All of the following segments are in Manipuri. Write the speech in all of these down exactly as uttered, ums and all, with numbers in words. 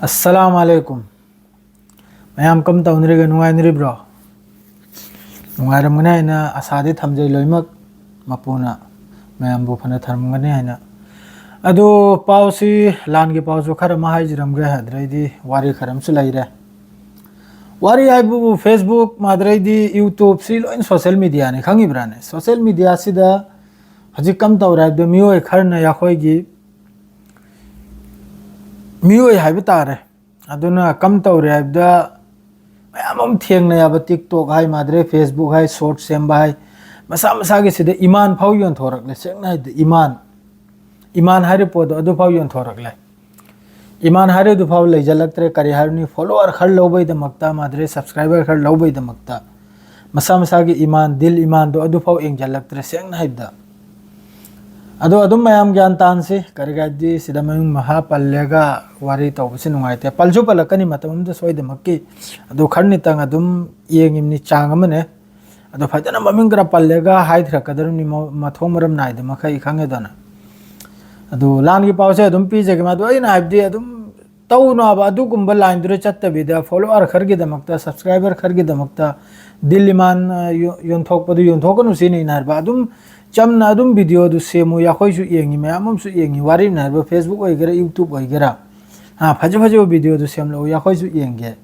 ꯑꯁꯂꯥꯝ ꯑꯂꯩꯀꯨꯝ꯫ ꯃꯌꯥꯝ ꯀꯝ ꯇꯧꯅꯔꯤꯒꯦ? ꯅꯨꯡꯉꯥꯏꯅꯔꯤꯕ꯭ꯔꯣ? ꯅꯨꯡꯉꯥꯏꯔꯝꯒꯅꯤ ꯍꯥꯏꯅ ꯑꯁꯥꯗꯤ ꯊꯝꯖꯩ꯫ ꯂꯣꯏꯅꯃꯛ ꯃꯄꯨꯅ ꯃꯌꯥꯝꯕꯨ ꯐꯅ ꯊꯝꯒꯅꯤ ꯍꯥꯏꯅ꯫ ꯑꯗꯨ ꯄꯥꯎꯁꯤ, ꯂꯥꯟꯒꯤ ꯄꯥꯎꯁꯨ ꯈꯔ ꯑꯃ ꯍꯥꯏꯖꯔꯝꯒꯦ, ꯑꯗꯨꯗꯩꯗꯤ ꯋꯥꯔꯤ ꯈꯔ ꯑꯃꯁꯨ ꯂꯩꯔꯦ꯫ ꯋꯥꯔꯤ ꯍꯥꯏꯕꯕꯨ Facebook, ꯃꯥꯗ꯭ꯔꯩꯗꯤ YouTube, ꯁꯤ ꯂꯣꯏꯅ social mediaꯅꯤ, ꯈꯪꯉꯤꯕ꯭ꯔꯥꯅꯦ? Social mediaꯁꯤꯗ ꯍꯧꯖꯤꯛ ꯀꯝ ꯇꯧꯔꯦ ꯍꯥꯏꯕꯗ, ꯃꯤꯑꯣꯏ ꯈꯔꯅ ꯑꯩꯈꯣꯏꯒꯤ ꯃꯤꯑꯣꯏ ꯍꯥꯏꯕ ꯇꯥꯔꯦ, ꯑꯗꯨꯅ ꯀꯝ ꯇꯧꯔꯦ ꯍꯥꯏꯕꯗ, ꯃꯌꯥꯝ ꯑꯃ ꯊꯦꯡꯅꯩ ꯍꯥꯏꯕ꯫ TikTok ꯍꯥꯏ, ꯃꯥꯗ꯭ꯔꯦ, Facebook ꯍꯥꯏ, short ꯁꯦꯝꯕ ꯍꯥꯏ, ꯃꯁꯥ ꯃꯁꯥꯒꯤ ꯁꯤꯗ ꯏꯃꯥꯟ ꯐꯥꯎ ꯌꯣꯟꯊꯣꯔꯛꯂꯦ꯫ ꯁꯦꯡꯅ ꯍꯥꯏꯕꯗ, ꯏꯃꯥꯟ, ꯏꯃꯥꯟ ꯍꯥꯏꯔꯤꯕ ꯄꯣꯠꯇꯣ ꯑꯗꯨꯐꯥꯎ ꯌꯣꯟꯊꯣꯔꯛꯂꯦ꯫ ꯏꯃꯥꯟ ꯍꯥꯏꯔꯤꯗꯨꯐꯥꯎ ꯂꯩꯖꯜꯂꯛꯇ꯭ꯔꯦ꯫ ꯀꯔꯤ ꯍꯥꯏꯔꯨꯅꯤ, follower ꯈꯔ ꯂꯧꯕꯩꯗꯃꯛꯇ, ꯃꯥꯗ꯭ꯔꯦ, subscriber ꯈꯔ ꯂꯧꯕꯩꯗꯃꯛꯇ ꯃꯁꯥ ꯃꯁꯥꯒꯤ ꯏꯃꯥꯟ, ꯗꯤꯜ ꯏꯃꯥꯟꯗꯣ ꯑꯗꯨꯐꯥꯎ ꯌꯦꯡꯖꯜꯂꯛꯇ꯭ꯔꯦ, ꯁꯦꯡꯅ ꯍꯥꯏꯕꯗ꯫ ꯑꯗꯣ ꯑꯗꯨꯝ ꯃꯌꯥꯝ ꯒ꯭ꯌꯥꯟ ꯇꯥꯟꯁꯤ, ꯀꯔꯤ ꯀꯥꯏꯗꯤ, ꯁꯤꯗ ꯃꯃꯤꯡ ꯃꯍꯥ ꯄꯜꯂꯒ ꯋꯥꯔꯤ ꯇꯧꯕꯁꯤ ꯅꯨꯡꯉꯥꯏꯇꯦ꯫ ꯄꯜꯁꯨ ꯄꯜꯂꯛꯀꯅꯤ ꯃꯇꯝ ꯑꯃꯗ ꯁꯣꯏꯗꯃꯛꯀꯤ, ꯑꯗꯣ ꯈꯔꯅꯤꯇꯪ ꯑꯗꯨꯝ ꯌꯦꯡꯉꯤꯕꯅꯤ, ꯆꯥꯡ ꯑꯃꯅꯦ꯫ ꯑꯗꯣ ꯐꯖꯅ ꯃꯃꯤꯡ ꯈꯔ ꯄꯜꯂꯒ ꯍꯥꯏꯊꯔꯛꯀꯗꯧꯔꯤꯕꯅꯤ, ꯃ-, ꯃꯊꯣꯡ ꯃꯔꯝ ꯅꯥꯏꯗ ꯃꯈꯩ, ꯈꯪꯉꯦꯗꯅ꯫ ꯑꯗꯨ ꯂꯥꯟꯒꯤ ꯄꯥꯎꯁꯦ ꯑꯗꯨꯝ ꯄꯤꯖꯒꯦ꯫ ꯃꯗꯨ ꯑꯩꯅ ꯍꯥꯏꯕꯗꯤ, ꯑꯗꯨꯝ ꯇꯧꯅꯕ ꯑꯗꯨꯒꯨꯝꯕ lineꯗꯨꯗ ꯆꯠꯇꯕꯤꯗ, follower ꯈꯔꯒꯤꯗꯃꯛꯇ, subscriber ꯈꯔꯒꯤꯗꯃꯛꯇ, ꯗꯤꯜ ꯏꯃꯥꯟ, ꯑ, ꯌꯣ-, ꯌꯣꯟꯊꯣꯛꯄꯗꯨ ꯌꯣꯟꯊꯣꯛꯀꯅꯨ ꯁꯤꯅꯤ ꯑꯩꯅ ꯍꯥꯏꯕ꯫ ꯑꯗꯨꯝ ꯆꯝꯅ ꯑꯗꯨꯝ videoꯗꯨ ꯁꯦꯝꯃꯨ, ꯑꯩꯈꯣꯏꯁꯨ ꯌꯦꯡꯉꯤ, ꯃꯌꯥꯝ ꯑꯃꯁꯨ ꯌꯦꯡꯉꯤ, ꯋꯥꯔꯤꯅ ꯍꯥꯏꯕ, Facebook ꯑꯣꯏꯒꯦꯔꯥ, YouTube ꯑꯣꯏꯒꯦꯔꯥ, ꯑ, ꯐꯖ ꯐꯖꯕ videoꯗꯨ ꯁꯦꯝꯂꯛꯎ, ꯑꯩꯈꯣꯏꯁꯨ ꯌꯦꯡꯒꯦ꯫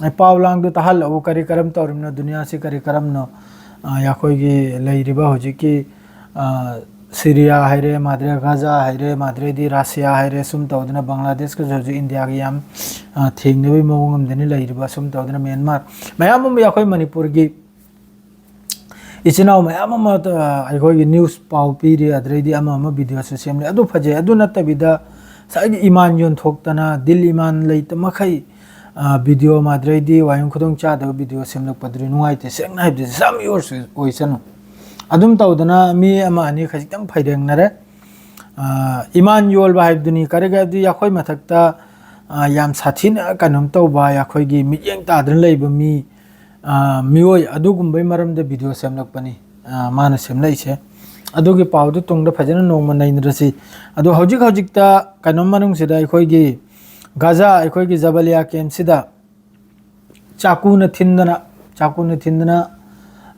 ꯑ, ꯄꯥꯎ ꯂꯥꯡꯗꯨ ꯇꯥꯍꯜꯂꯛꯎ, ꯀꯔꯤ ꯀꯔꯝ ꯇꯧꯔꯤꯕꯅꯣ, ꯗꯨꯅꯤꯌꯥꯁꯤ ꯀꯔꯤ ꯀꯔꯝꯅꯣ, ꯑ, ꯑꯩꯈꯣꯏꯒꯤ ꯂꯩꯔꯤꯕ ꯍꯧꯖꯤꯛꯀꯤ, ꯑ, ꯁꯤꯔꯤꯌꯥ ꯍꯥꯏꯔꯦ, ꯃꯥꯗ꯭ꯔꯦ ꯒꯥꯖꯥ ꯍꯥꯏꯔꯦ, ꯃꯥꯗ꯭ꯔꯦꯗꯤ ꯔꯥꯁꯤꯌꯥ ꯍꯥꯏꯔꯦ, ꯁꯨꯝ ꯇꯧꯗꯅ ꯕꯪꯒ꯭ꯂꯥꯗꯦꯁꯀꯁꯨ ꯍꯧꯖꯤꯛ ꯏꯟꯗꯤꯌꯥꯒꯤ ꯌꯥꯝ, ꯑ, ꯊꯦꯡꯅꯕꯒꯤ ꯃꯑꯣꯡ ꯑꯃꯗꯅꯤ ꯂꯩꯔꯤꯕ, ꯁꯨꯝ ꯇꯧꯗꯅ ꯃ꯭ꯌꯥꯟꯃꯥꯔ, ꯃꯌꯥꯝ ꯑꯃ ꯑꯩꯈꯣꯏ ꯃꯅꯤꯄꯨꯔꯒꯤ ꯏꯆꯤꯟ ꯏꯅꯥꯎ ꯃꯌꯥꯝ ꯑꯃ, ꯑ, ꯑꯩꯈꯣꯏꯒꯤ news ꯄꯥꯎ ꯄꯤꯔꯤ, ꯑꯗꯨꯗꯩꯗꯤ ꯑꯃ ꯑꯃ videoꯁꯨ ꯁꯦꯝꯂꯤ꯫ ꯑꯗꯨ ꯐꯖꯩ꯫ ꯑꯗꯨ ꯅꯠꯇꯕꯤꯗ ꯉꯁꯥꯏꯒꯤ ꯏꯃꯥꯟ ꯌꯣꯟꯊꯣꯛꯇꯅ, ꯗꯤꯜ ꯏꯃꯥꯟ ꯂꯩꯇ ꯃꯈꯩ, ꯑ, video ꯃꯥꯗ꯭ꯔꯩꯗꯤ ꯋꯥꯌꯨꯝ ꯈꯨꯗꯣꯡ ꯆꯥꯗꯕ video ꯁꯦꯝꯂꯛꯄꯗꯨꯗꯤ ꯅꯨꯡꯉꯥꯏꯇꯦ꯫ ꯁꯦꯡꯅ ꯍꯥꯏꯕꯗꯤ ꯖꯥꯝ ꯌꯣꯔꯁꯨ ꯑꯣꯏꯁꯅꯨ꯫ ꯑꯗꯨꯝ ꯇꯧꯗꯅ ꯃꯤ ꯑꯃ ꯑꯅꯤ ꯈꯖꯤꯛꯇꯪ ꯐꯩꯔꯦꯡꯅꯔꯦ꯫ ꯑ, ꯏꯃꯥꯟ ꯌꯣꯜꯕ ꯍꯥꯏꯕꯗꯨꯅꯤ꯫ ꯀꯔꯤꯒꯤ ꯍꯥꯏꯕꯗꯤ ꯑꯩꯈꯣꯏ ꯃꯊꯛꯇ, ꯑ, ꯌꯥꯝ ꯁꯥꯊꯤꯅ ꯀꯩꯅꯣꯝ ꯇꯧꯕ, ꯑꯩꯈꯣꯏꯒꯤ ꯃꯤꯠꯌꯦꯡ ꯇꯥꯗꯅ ꯂꯩꯕ ꯃꯤ, ꯑ, ꯃꯤꯑꯣꯏ ꯑꯗꯨꯒꯨꯝꯕꯩ ꯃꯔꯝꯗ video ꯁꯦꯝꯂꯛꯄꯅꯤ, ꯑ, ꯃꯥꯅ ꯁꯦꯝꯂꯛꯏꯁꯦ꯫ ꯑꯗꯨꯒꯤ ꯄꯥꯎꯗꯨ ꯇꯨꯡꯗ ꯐꯖꯅ ꯅꯣꯡꯃ ꯅꯩꯅꯔꯁꯤ꯫ ꯑꯗꯣ ꯍꯧꯖꯤꯛ ꯍꯧꯖꯤꯛꯇ ꯀꯩꯅꯣꯝ ꯃꯅꯨꯡꯁꯤꯗ ꯑꯩꯈꯣꯏꯒꯤ ꯒꯥꯖꯥ ꯑꯩꯈꯣꯏꯒꯤ ꯖꯕꯂꯤꯌꯥ ꯀꯦꯝꯞꯁꯤꯗ ꯆꯥꯀꯨꯅ ꯊꯤꯟꯗꯅ, ꯆꯥꯀꯨꯅ ꯊꯤꯟꯗꯅ,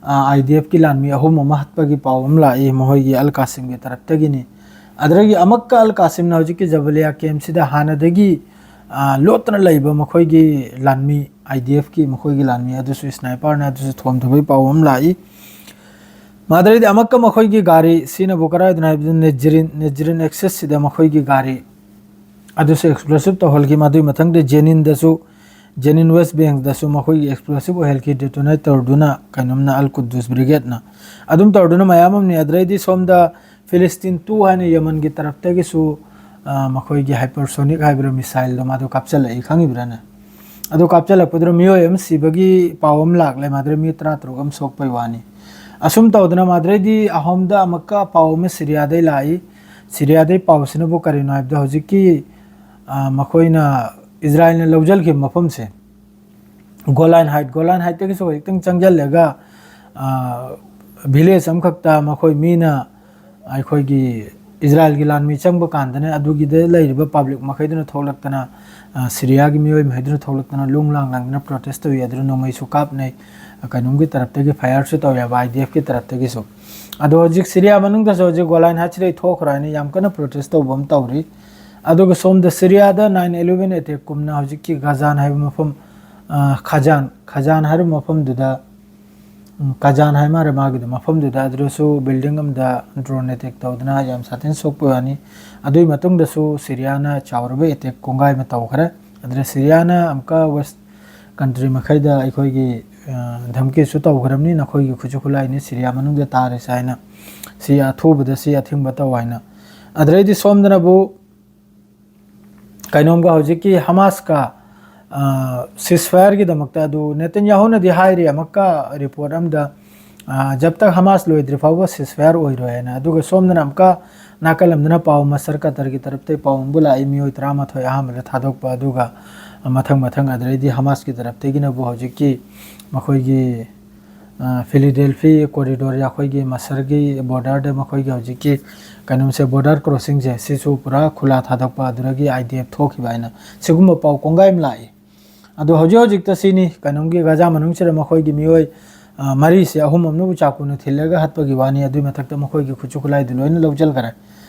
ꯑ, IDFꯀꯤ ꯂꯥꯟꯃꯤ ꯑꯍꯨꯝ ꯑꯃ ꯍꯥꯠꯄꯒꯤ ꯄꯥꯎ ꯑꯃ ꯂꯥꯛꯏ, ꯃꯈꯣꯏꯒꯤ ꯑꯜ ꯀꯥꯁꯤꯝꯒꯤ ꯇꯔꯞꯇꯒꯤꯅꯤ꯫ ꯑꯗꯨꯗꯒꯤ ꯑꯃꯛꯀ ꯑꯜ ꯀꯥꯁꯤꯝꯅ ꯍꯧꯖꯤꯛꯀꯤ ꯖꯕꯂꯤꯌꯥ ꯀꯦꯝꯞꯁꯤꯗ ꯍꯥꯟꯅꯗꯒꯤ, ꯑ, ꯂꯣꯠꯇꯅ ꯂꯩꯕ ꯃꯈꯣꯏꯒꯤ ꯂꯥꯟꯃꯤ, IDFꯀꯤ ꯃꯈꯣꯏꯒꯤ ꯂꯥꯟꯃꯤ ꯑꯗꯨꯁꯨ sniperꯅ ꯑꯗꯨꯁꯨ ꯊꯣꯝꯊꯕꯒꯤ ꯄꯥꯎ ꯑꯃ ꯂꯥꯛꯏ꯫ ꯃꯗꯨꯗꯩꯗꯤ ꯑꯃꯛꯀ ꯃꯈꯣꯏꯒꯤ ꯒꯥꯔꯤ, ꯁꯤꯅꯕꯨ ꯀꯗꯥꯏꯗꯅꯣ ꯍꯥꯏꯕꯗ ꯅꯦꯖꯔꯤꯟ, ꯅꯦꯖꯔꯤꯟ ꯑꯦꯛꯁꯦꯁꯁꯤꯗ ꯃꯈꯣꯏꯒꯤ ꯒꯥꯔꯤ ꯑꯗꯨꯁꯨ explosive ꯇꯧꯍꯜꯈꯤ꯫ ꯃꯗꯨꯒꯤ ꯃꯊꯪꯗ ꯖꯦꯅꯤꯟꯗꯁꯨ, ꯖꯦꯅꯤꯟ ꯋꯦꯁ ꯕꯦꯡꯗꯁꯨ ꯃꯈꯣꯏꯒꯤ explosive ꯑꯣꯏꯍꯜꯈꯤ, detonate ꯇꯧꯗꯨꯅ ꯀꯩꯅꯣꯝꯅ ꯑꯜ ꯀꯨꯗꯨꯁ ꯕ꯭ꯔꯤꯒꯦꯗꯅ꯫ ꯑꯗꯨꯝ ꯇꯧꯗꯨꯅ ꯃꯌꯥꯝ ꯑꯃꯅꯤ꯫ ꯑꯗꯨꯗꯩꯗꯤ ꯁꯣꯝꯗ ꯐꯤꯂꯤꯁꯇꯤꯟ ꯇꯨ ꯍꯥꯏꯅ ꯌꯃꯟꯒꯤ ꯇꯔꯞꯇꯒꯤꯁꯨ, ꯑ, ꯃꯈꯣꯏꯒꯤ hypersonic ꯍꯥꯏꯕ꯭ꯔꯥ missileꯗꯣ ꯃꯗꯨ ꯀꯥꯞꯆꯜꯂꯛꯏ, ꯈꯪꯉꯤꯕ꯭ꯔꯥꯅ? ꯑꯗꯨ ꯀꯥꯞꯆꯜꯂꯛꯄꯗꯨꯗ ꯃꯤꯑꯣꯏ ꯑꯃ ꯁꯤꯕꯒꯤ ꯄꯥꯎ ꯑꯃ ꯂꯥꯛꯂꯦ, ꯃꯗꯨꯗ ꯃꯤ ꯇꯔꯥꯇꯔꯨꯛ ꯑꯃ ꯁꯣꯛꯄꯩ ꯋꯥꯅꯤ꯫ ꯑꯁꯨꯝ ꯇꯧꯗꯅ ꯃꯗꯨꯗꯩꯗꯤ ꯑꯍꯣꯝꯗ ꯑꯃꯨꯛꯀ ꯄꯥꯎ ꯑꯃ ꯁꯤꯔꯤꯌꯥꯗꯩ ꯂꯥꯛꯏ꯫ ꯁꯤꯔꯤꯌꯥꯗꯩ ꯄꯥꯎꯁꯤꯅꯕꯨ ꯀꯔꯤꯅꯣ ꯍꯥꯏꯕꯗ ꯍꯧꯖꯤꯛꯀꯤ, ꯑ, ꯃꯈꯣꯏꯅ ꯏꯖꯔꯥꯏꯜꯅ ꯂꯧꯁꯤꯟꯈꯤꯕ ꯃꯐꯝꯁꯦ ꯒꯣꯂꯥꯟ ꯍꯥꯏꯠ, ꯒꯣꯂꯥꯟ ꯍꯥꯏꯠꯇꯒꯤꯁꯨ ꯈꯖꯤꯛꯇꯪ ꯆꯪꯁꯤꯜꯂꯒ, ꯑ, village ꯑꯃꯈꯛꯇ ꯃꯈꯣꯏ ꯃꯤꯅ ꯑꯩꯈꯣꯏꯒꯤ ꯏꯖꯔꯥꯏꯜꯒꯤ ꯂꯥꯟꯃꯤ ꯆꯪꯕ ꯀꯥꯟꯗꯅꯦ, ꯑꯗꯨꯒꯤꯗ ꯂꯩꯔꯤꯕ public ꯃꯈꯩꯗꯨꯅ ꯊꯣꯛꯂꯛꯇꯅ, ꯑ, ꯁꯤꯔꯤꯌꯥꯒꯤ ꯃꯤꯑꯣꯏ ꯃꯈꯩꯗꯨꯅ ꯊꯣꯛꯂꯛꯇꯅ ꯂꯨꯡ ꯂꯥꯡ ꯂꯥꯡꯗꯅ protest ꯇꯧꯏ꯫ ꯑꯗꯨꯅ ꯅꯣꯡꯃꯩꯁꯨ ꯀꯥꯞꯅꯩ, ꯀꯩꯅꯣꯝꯒꯤ ꯇꯔꯞꯇꯒꯤ fireꯁꯨ ꯇꯧꯋꯦꯕ, IDFꯀꯤ ꯇꯔꯞꯇꯒꯤꯁꯨ꯫ ꯑꯗꯣ ꯍꯧꯖꯤꯛ ꯁꯤꯔꯤꯌꯥ ꯃꯅꯨꯡꯗꯁꯨ ꯍꯧꯖꯤꯛ ꯒꯣꯂꯥꯟ ꯍꯥꯏꯠꯁꯤꯗꯩ ꯊꯣꯛꯈ꯭ꯔꯣ ꯍꯥꯏꯅ ꯌꯥꯝ ꯀꯟꯅ protest ꯇꯧꯕ ꯑꯃ ꯇꯧꯔꯤ꯫ ꯑꯗꯨꯒ ꯁꯣꯝꯗ ꯁꯤꯔꯤꯌꯥꯗ nine eleven attack ꯀꯨꯝꯅ ꯍꯧꯖꯤꯛꯀꯤ ꯒꯥꯖꯥꯟ ꯍꯥꯏꯕ ꯃꯐꯝ, ꯑ, ꯈꯖꯥꯟ, ꯈꯖꯥꯟ ꯍꯥꯏꯔꯤꯕ ꯃꯐꯝꯗꯨꯗ, ꯎꯝ, ꯀꯖꯥꯟ ꯍꯥꯏ ꯃꯥꯜꯂꯦ ꯃꯥꯒꯤꯗꯣ, ꯃꯐꯝꯗꯨꯗ ꯑꯗꯨꯗꯁꯨ building ꯑꯃꯗ drone attack ꯇꯧꯗꯅ ꯌꯥꯝ ꯁꯥꯊꯤꯅ ꯁꯣꯛꯄ ꯋꯥꯅꯤ꯫ ꯑꯗꯨꯒꯤ ꯃꯇꯨꯡꯗꯁꯨ ꯁꯤꯔꯤꯌꯥꯅ ꯆꯥꯎꯔꯕ attack ꯀꯣꯡꯒꯥꯏ ꯑꯃ ꯇꯧꯈ꯭ꯔꯦ꯫ ꯑꯗꯨꯗ ꯁꯤꯔꯤꯌꯥꯅ ꯑꯃꯨꯛꯀ west country ꯃꯈꯩꯗ ꯑꯩꯈꯣꯏꯒꯤ, ꯑ, ꯙꯝꯀꯤꯁꯨ ꯇꯧꯈ꯭ꯔꯕꯅꯤ, "ꯅꯈꯣꯏꯒꯤ ꯈꯨꯠꯁꯨ ꯈꯨꯠꯂꯥꯏꯅꯤ ꯁꯤꯔꯤꯌꯥ ꯃꯅꯨꯡꯗ ꯇꯥꯔꯤꯁꯦ" ꯍꯥꯏꯅ, "ꯁꯤ ꯑꯊꯨꯕꯗ ꯁꯤ ꯑꯊꯤꯡꯕ ꯇꯧ" ꯍꯥꯏꯅ꯫ ꯑꯗꯨꯗꯩꯗꯤ ꯁꯣꯝꯗꯅꯕꯨ ꯀꯩꯅꯣꯝꯒ ꯍꯧꯖꯤꯛꯀꯤ ꯍꯃꯥꯁꯀ, ꯑ, ceasefire ꯒꯤꯗꯃꯛꯇ ꯑꯗꯨ ꯅꯦꯇꯟꯌꯥꯍꯨꯅꯗꯤ ꯍꯥꯏꯔꯤ ꯑꯃꯨꯛꯀ report ꯑꯃꯗ, ꯑ, "ꯖꯕ ꯇꯛ ꯍꯃꯥꯁ ꯂꯣꯏꯗ꯭ꯔꯤ ꯐꯥꯎꯕ ceasefire ꯑꯣꯏꯔꯣꯏ" ꯍꯥꯏꯅ꯫ ꯑꯗꯨꯒ ꯁꯣꯝꯗꯅ ꯑꯃꯨꯛꯀ ꯅꯥꯀꯜ ꯑꯃꯗꯅ ꯄꯥꯎ ꯃꯁꯇꯔ ꯀꯇꯔꯒꯤ ꯇꯔꯞꯇꯒꯤ ꯄꯥꯎ ꯑꯃꯕꯨ ꯂꯥꯛꯏ, ꯃꯤꯑꯣꯏ ꯇꯔꯥꯃꯥꯊꯣꯏ ꯑꯍꯥꯟꯕꯗ ꯊꯥꯗꯣꯛꯄ, ꯑꯗꯨꯒ ꯃꯊꯪ ꯃꯊꯪ ꯑꯗꯨꯗꯩꯗꯤ ꯍꯃꯥꯁꯀꯤ ꯇꯔꯞꯇꯒꯤꯅꯕꯨ ꯍꯧꯖꯤꯛꯀꯤ ꯃꯈꯣꯏꯒꯤ, ꯐꯤꯂꯤꯗꯦꯜꯐꯤ ꯀꯣꯔꯤꯗꯣꯔ, ꯑꯩꯈꯣꯏꯒꯤ ꯃꯁꯔꯒꯤ ꯕꯣꯔꯗꯔꯗ ꯃꯈꯣꯏꯒꯤ ꯍꯧꯖꯤꯛꯀꯤ ꯀꯩꯅꯣꯁꯦ, ꯕꯣꯔꯗꯔ ꯀ꯭ꯔꯣꯁꯤꯡꯁꯦ, ꯁꯤꯁꯨ ꯄꯨꯔꯥ ꯈꯨꯂꯥ ꯊꯥꯗꯣꯛꯄ, ꯑꯗꯨꯗꯒꯤ ꯑꯥꯏ ꯗꯤ ꯑꯦꯐ ꯊꯣꯛꯈꯤꯕ ꯍꯥꯏꯅ ꯁꯤꯒꯨꯝꯕ ꯄꯥꯎ ꯀꯣꯡꯒꯥꯏ ꯑꯃ ꯂꯥꯛꯏ꯫ ꯑꯗꯣ ꯍꯧꯖꯤꯛ ꯍꯧꯖꯤꯛꯇ ꯁꯤꯅꯤ, ꯀꯩꯅꯣꯝꯒꯤ ꯒꯥꯖꯥ ꯃꯅꯨꯡꯁꯤꯗ ꯃꯈꯣꯏꯒꯤ ꯃꯤꯑꯣꯏ, ꯑ, ꯃꯔꯤꯁꯦ ꯑꯍꯨꯝ ꯑꯃꯅꯕꯨ ꯆꯥꯛꯀꯨꯅ ꯊꯤꯜꯂꯒ ꯍꯥꯠꯄꯒꯤ ꯋꯥꯅꯤ, ꯑꯗꯨꯒꯤ ꯃꯊꯛꯇ ꯃꯈꯣꯏꯒꯤ ꯈꯨꯠꯁꯨ ꯈꯨꯠꯂꯥꯏꯗꯨ ꯂꯣꯏꯅ ꯂꯧꯁꯤꯟꯈꯔꯦ꯫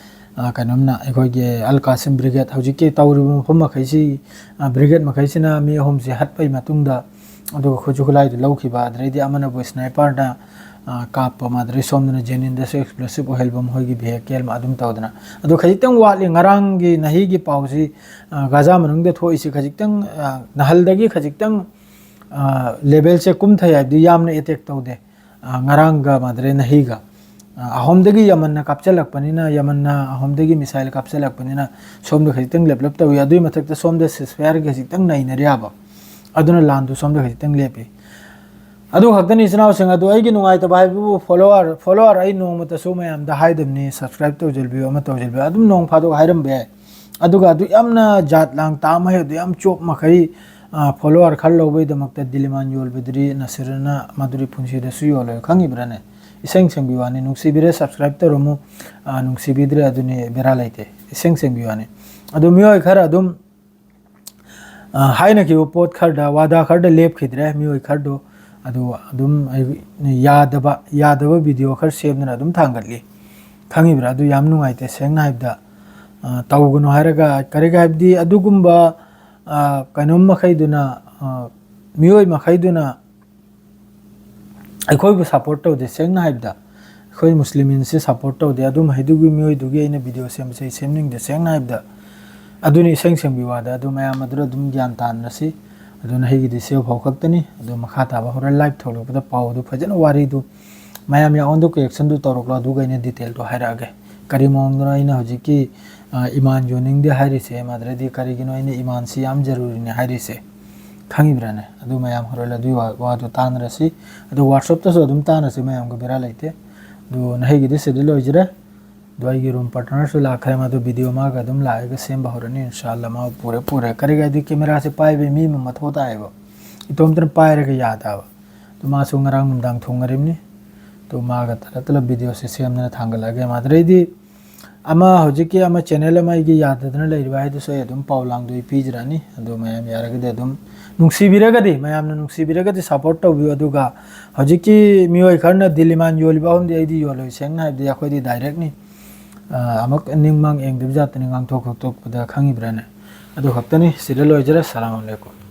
ꯑ, ꯀꯩꯅꯣꯝꯅ ꯑꯩꯈꯣꯏꯒꯤ ꯑꯜ ꯀꯥꯁꯤꯝ ꯕ꯭ꯔꯤꯒꯦꯗ, ꯍꯧꯖꯤꯛꯀꯤ ꯇꯧꯔꯤꯕ ꯃꯐꯝ ꯃꯈꯩꯁꯤ, ꯑ, ꯕ꯭ꯔꯤꯒꯦꯗ ꯃꯈꯩꯁꯤꯅ ꯃꯤ ꯑꯍꯨꯝꯁꯤ ꯍꯥꯠꯄꯒꯤ ꯃꯇꯨꯡꯗ, ꯑꯗꯨꯒ ꯈꯨꯠꯁꯨ ꯈꯨꯠꯂꯥꯏꯗꯨ ꯂꯧꯈꯤꯕ, ꯑꯗꯨꯗꯩꯗꯤ ꯑꯃꯅꯕꯨ ꯁ꯭ꯅꯥꯏꯄꯔꯗ, ꯑ, ꯀꯥꯞꯄ ꯑꯃ, ꯑꯗꯨꯗꯩ ꯁꯣꯝꯗꯅ ꯖꯦꯅꯤꯟꯗꯁꯨ ꯑꯦꯛꯁꯄ꯭ꯂꯣꯁꯤꯞ ꯑꯣꯏꯍꯜꯕ ꯃꯈꯣꯏꯒꯤ ꯚꯦꯍꯤꯀꯦꯜ ꯑꯃ ꯑꯗꯨꯝ ꯇꯧꯗꯅ꯫ ꯑꯗꯣ ꯈꯖꯤꯛꯇꯪ ꯋꯥꯠꯂꯤ, ꯉꯔꯥꯡꯒꯤ ꯅꯍꯤꯒꯤ ꯄꯥꯎꯁꯤ, ꯑ, ꯒꯥꯖꯥ ꯃꯅꯨꯡꯗ ꯊꯣꯛꯏꯁꯤ ꯈꯖꯤꯛꯇꯪ, ꯑ, ꯅꯍꯜꯗꯒꯤ ꯈꯖꯤꯛꯇꯪ, ꯑ, ꯂꯦꯚꯦꯜꯁꯦ ꯀꯨꯝꯊꯩ ꯍꯥꯏꯕꯗꯤ ꯌꯥꯝꯅ ꯑꯦꯇꯦꯛ ꯇꯧꯗꯦ꯫ ꯑ, ꯉꯔꯥꯡꯒ ꯃꯥꯟꯅꯗ꯭ꯔꯦ ꯅꯍꯤꯒ꯫ ꯑ, ꯑꯍꯣꯝꯗꯒꯤ ꯌꯃꯟꯅ ꯀꯥꯞꯁꯤꯜꯂꯛꯄꯅꯤꯅ, ꯌꯃꯟꯅ ꯑꯍꯣꯝꯗꯒꯤ ꯃꯤꯁꯥꯏꯜ ꯀꯥꯞꯁꯤꯜꯂꯛꯄꯅꯤꯅ ꯁꯣꯝꯗ ꯈꯖꯤꯛꯇꯪ ꯂꯦꯞꯂꯞ ꯇꯧꯏ꯫ ꯑꯗꯨꯒꯤ ꯃꯊꯛꯇ ꯁꯣꯝꯗ ꯁꯤꯁꯐꯥꯌꯔꯒꯤ ꯈꯖꯤꯛꯇꯪ ꯅꯩꯅꯔꯤꯕ, ꯑꯗꯨꯅ ꯂꯥꯟꯗꯨ ꯁꯣꯝꯗ ꯈꯖꯤꯛꯇꯪ ꯂꯦꯞꯄꯤ꯫ ꯑꯗꯨ ꯈꯛꯇꯅꯤ, ꯏꯆꯤꯟ ꯏꯅꯥꯎꯁꯤꯡ꯫ ꯑꯗꯣ ꯑꯩꯒꯤ ꯅꯨꯡꯉꯥꯏꯇꯕ ꯍꯥꯏꯕꯕꯨ ꯐꯣꯂꯣꯋꯔ, ꯐꯣꯂꯣꯋꯔ ꯑꯩ ꯅꯣꯡꯃꯇꯁꯨ ꯃꯌꯥꯝꯗ ꯍꯥꯏꯗꯕꯅꯤ, ꯁꯕꯁꯀ꯭ꯔꯥꯏꯕ ꯇꯧꯁꯤꯟꯕꯤꯌꯨ, ꯑꯃ ꯇꯧꯁꯤꯟꯕꯤꯌꯨ, ꯑꯗꯨꯝ ꯅꯣꯡ ꯐꯥꯗꯣꯛ ꯍꯥꯏꯔꯝꯕ ꯌꯥꯏ꯫ ꯑꯗꯨꯒ ꯑꯗꯨ ꯌꯥꯝꯅ ꯖꯥꯠ ꯂꯥꯡ ꯇꯥ ꯑꯃ ꯍꯦꯛ, ꯑꯗꯨ ꯌꯥꯝ ꯆꯣꯞ ꯃꯈꯩ, ꯑ, ꯐꯣꯂꯣꯋꯔ ꯈꯔ ꯂꯧꯕꯒꯤꯗꯃꯛꯇ ꯗꯤꯂꯤꯃꯥꯟ ꯌꯣꯜꯕꯗꯨꯗꯤ ꯅꯁꯤꯔꯨꯅ ꯃꯗꯨꯗꯤ ꯄꯨꯟꯁꯤꯗꯁꯨ ꯌꯣꯜꯂꯣꯏ, ꯈꯪꯉꯤꯕ꯭ꯔꯥꯅꯦ? ꯏꯁꯦꯡ ꯁꯦꯡꯕꯤ ꯋꯥꯅꯤ, ꯅꯨꯡꯁꯤꯕꯤꯔꯦ ꯁꯕꯁꯀ꯭ꯔꯥꯏꯕ ꯇꯧꯔꯝꯃꯨ, ꯑ, ꯅꯨꯡꯁꯤꯕꯤꯗ꯭ꯔꯦ ꯑꯗꯨꯅꯤ ꯕꯦꯔꯥ ꯂꯩꯇꯦ, ꯏꯁꯦꯡ ꯁꯦꯡꯕꯤ ꯋꯥꯅꯤ꯫ ꯑꯗꯨ ꯃꯤꯑꯣꯏ ꯈꯔ ꯑꯗꯨꯝ, ꯑ, ꯍꯥꯏꯅꯈꯤꯕ ꯄꯣꯠ ꯈꯔꯗ, ꯋꯥꯗꯥ ꯈꯔꯗ ꯂꯦꯞꯈꯤꯗ꯭ꯔꯦ ꯃꯤꯑꯣꯏ ꯈꯔꯗꯣ꯫ ꯑꯗꯨ ꯑꯗꯨꯝ ꯑꯩ ꯌꯥꯗꯕ, ꯌꯥꯗꯕ ꯚꯤꯗꯤꯑꯣ ꯈꯔ ꯁꯦꯝꯗꯨꯅ ꯑꯗꯨꯝ ꯊꯥꯡꯒꯠꯂꯤ꯫ ꯈꯪꯉꯤꯕ꯭ꯔꯥ? ꯑꯗꯨ ꯌꯥꯝ ꯅꯨꯡꯉꯥꯏꯇꯦ, ꯁꯦꯡꯅ ꯍꯥꯏꯕꯗ꯫ ꯑ, ꯇꯧꯒꯅꯨ ꯍꯥꯏꯔꯒ, ꯀꯔꯤꯒꯤ ꯍꯥꯏꯕꯗꯤ ꯑꯗꯨꯒꯨꯝꯕ, ꯑ, ꯀꯩꯅꯣꯝ ꯃꯈꯩꯗꯨꯅ, ꯑ, ꯃꯤꯑꯣꯏ ꯃꯈꯩꯗꯨꯅ ꯑꯩꯈꯣꯏꯕꯨ ꯁꯞꯄꯣꯔꯠ ꯇꯧꯗꯦ, ꯁꯦꯡꯅ ꯍꯥꯏꯕꯗ꯫ ꯑꯩꯈꯣꯏ ꯃꯨꯁꯂꯤꯝꯁꯤ ꯁꯞꯄꯣꯔꯠ ꯇꯧꯗꯦ꯫ ꯑꯗꯨꯝ ꯍꯩꯗꯨꯒꯤ ꯃꯤꯑꯣꯏꯗꯨꯒꯤ ꯑꯩꯅ ꯚꯤꯗꯤꯑꯣ ꯁꯦꯝꯕꯁꯦ ꯑꯩ ꯁꯦꯝꯅꯤꯡꯗꯦ, ꯁꯦꯡꯅ ꯍꯥꯏꯕꯗ꯫ ꯑꯗꯨꯅꯤ ꯏꯁꯦꯡ ꯁꯦꯡꯕꯤ ꯋꯥꯗ꯫ ꯑꯗꯨ ꯃꯌꯥꯝ ꯑꯗꯨꯗ ꯑꯗꯨꯝ ꯒ꯭ꯌꯥꯟ ꯇꯥꯅꯔꯁꯤ꯫ ꯑꯗꯨꯅ ꯑꯩꯒꯤꯗꯤ ꯁꯤ ꯐꯥꯎ ꯈꯛꯇꯅꯤ꯫ ꯑꯗꯨ ꯃꯈꯥ ꯇꯥꯕ ꯍꯣꯔꯦꯟ ꯂꯥꯏꯚ ꯊꯣꯛꯂꯛꯄꯗ ꯄꯥꯎꯗꯨ ꯐꯖꯅ, ꯋꯥꯔꯤꯗꯨ ꯃꯌꯥꯝ ꯌꯥꯉꯣꯟꯗ ꯀꯣꯏꯔꯦꯛꯁꯟꯗꯨ ꯇꯧꯔꯛꯂꯣ, ꯑꯗꯨꯒ ꯑꯩꯅ ꯗꯤꯇꯦꯜꯗꯨ ꯍꯥꯏꯔꯛꯑꯒꯦ꯫ ꯀꯔꯤ ꯃꯑꯣꯡꯗꯅꯣ ꯑꯩꯅ ꯍꯧꯖꯤꯛꯀꯤ, ꯑ, ꯏꯃꯥꯟ ꯌꯣꯟꯅꯤꯡꯗꯦ ꯍꯥꯏꯔꯤꯁꯦ? ꯃꯗꯨꯗꯗꯤ ꯀꯔꯤꯒꯤꯅꯣ ꯑꯩꯅ ꯏꯃꯥꯟꯁꯤ ꯌꯥꯝ ꯖꯔꯨꯔꯤꯅꯦ ꯍꯥꯏꯔꯤꯁꯦ? ꯈꯪꯉꯤꯕ꯭ꯔꯥꯅꯦ? ꯑꯗꯨ ꯃꯌꯥꯝ ꯍꯣꯔꯦꯟ ꯑꯗꯨꯒꯤ ꯋꯥ-, ꯋꯥꯗꯨ ꯇꯥꯟꯅꯔꯁꯤ꯫ ꯑꯗꯨ WhatsApp-ꯇꯁꯨ ꯑꯗꯨꯝ ꯇꯥꯟꯅꯁꯤ, ꯃꯌꯥꯝꯒ ꯕꯦꯔꯥ ꯂꯩꯇꯦ꯫ ꯑꯗꯨ ꯅꯍꯩꯒꯤꯗꯤ ꯁꯤꯗ ꯂꯣꯏꯖꯔꯦ꯫ ꯑꯗꯣ ꯑꯩꯒꯤ ꯔꯨꯝ ꯄꯥꯔꯠꯅꯔꯁꯨ ꯂꯥꯛꯈ꯭ꯔꯦ, ꯃꯗꯨ ꯚꯤꯗꯤꯑꯣ ꯃꯥꯒ ꯑꯗꯨꯝ ꯂꯥꯛꯑꯒ ꯁꯦꯝꯕ ꯍꯧꯔꯅꯤ ꯏꯟꯁꯥꯜꯂꯥ꯫ ꯃꯥ ꯄꯨꯔꯦ ꯄꯨꯔꯦ꯫ ꯀꯔꯤꯒꯤ ꯍꯥꯏꯗꯤ ꯀꯦꯃꯦꯔꯥꯁꯦ ꯄꯥꯏꯕꯩ ꯃꯤ ꯑꯃ ꯃꯊꯧ ꯇꯥꯏꯌꯦꯕ, ꯏꯇꯣꯝꯇꯅ ꯄꯥꯏꯔꯒ ꯌꯥꯗꯕ꯫ ꯑꯗꯨ ꯃꯥꯁꯨ ꯉꯔꯥꯡ ꯅꯨꯡꯗꯥꯡ ꯊꯨꯡꯉꯔꯤꯕꯅꯤ꯫ ꯑꯗꯨ ꯃꯥꯒ ꯇꯂꯞ ꯇꯂꯞ videoꯁꯦ ꯁꯦꯝꯗꯅ ꯊꯥꯡꯒꯠꯂꯛꯑꯒꯦ꯫ ꯑꯗꯨꯗꯩꯗꯤ ꯑꯃ ꯍꯧꯖꯤꯛꯀꯤ ꯑꯃ channel ꯑꯃ ꯑꯩꯒꯤ ꯌꯥꯗꯗꯅ ꯂꯩꯔꯤꯕ ꯍꯥꯏꯗꯨꯁꯨ ꯑꯩ ꯑꯗꯨꯝ ꯄꯥꯎ ꯂꯥꯡꯗꯣ ꯑꯩ ꯄꯤꯖꯔꯛꯑꯅꯤ꯫ ꯑꯗꯨ ꯃꯌꯥꯝ ꯌꯥꯔꯒꯗꯤ ꯑꯗꯨꯝ ꯅꯨꯡꯁꯤꯕꯤꯔꯒꯗꯤ, ꯃꯌꯥꯝꯅ ꯅꯨꯡꯁꯤꯕꯤꯔꯒꯗꯤ support ꯇꯧꯕꯤꯌꯨ꯫ ꯑꯗꯨꯒ ꯍꯧꯖꯤꯛꯀꯤ ꯃꯤꯑꯣꯏ ꯈꯔꯅ ꯗꯤꯜ ꯏꯃꯥꯟ ꯌꯣꯜꯂꯤꯕ ꯑꯍꯨꯝꯗꯤ ꯑꯩꯗꯤ ꯌꯣꯜꯂꯣꯏ꯫ ꯁꯦꯡꯅ ꯍꯥꯏꯕꯗꯤ ꯑꯩꯈꯣꯏꯗꯤ directꯅꯤ꯫ ꯑ, ꯑꯃꯨꯛ ꯅꯤꯡ ꯃꯥꯡ ꯌꯦꯡꯗꯕ ꯖꯥꯠꯇꯅꯤ ꯉꯥꯡꯊꯣꯛ ꯈꯣꯠꯇꯣꯛꯄꯗ, ꯈꯪꯉꯤꯕ꯭ꯔꯥꯅꯦ? ꯑꯗꯨ ꯈꯛꯇꯅꯤ꯫ ꯁꯤꯗ ꯂꯣꯏꯖꯔꯦ꯫ ꯁꯂꯥꯝ ꯑꯂꯩꯀꯨꯝ꯫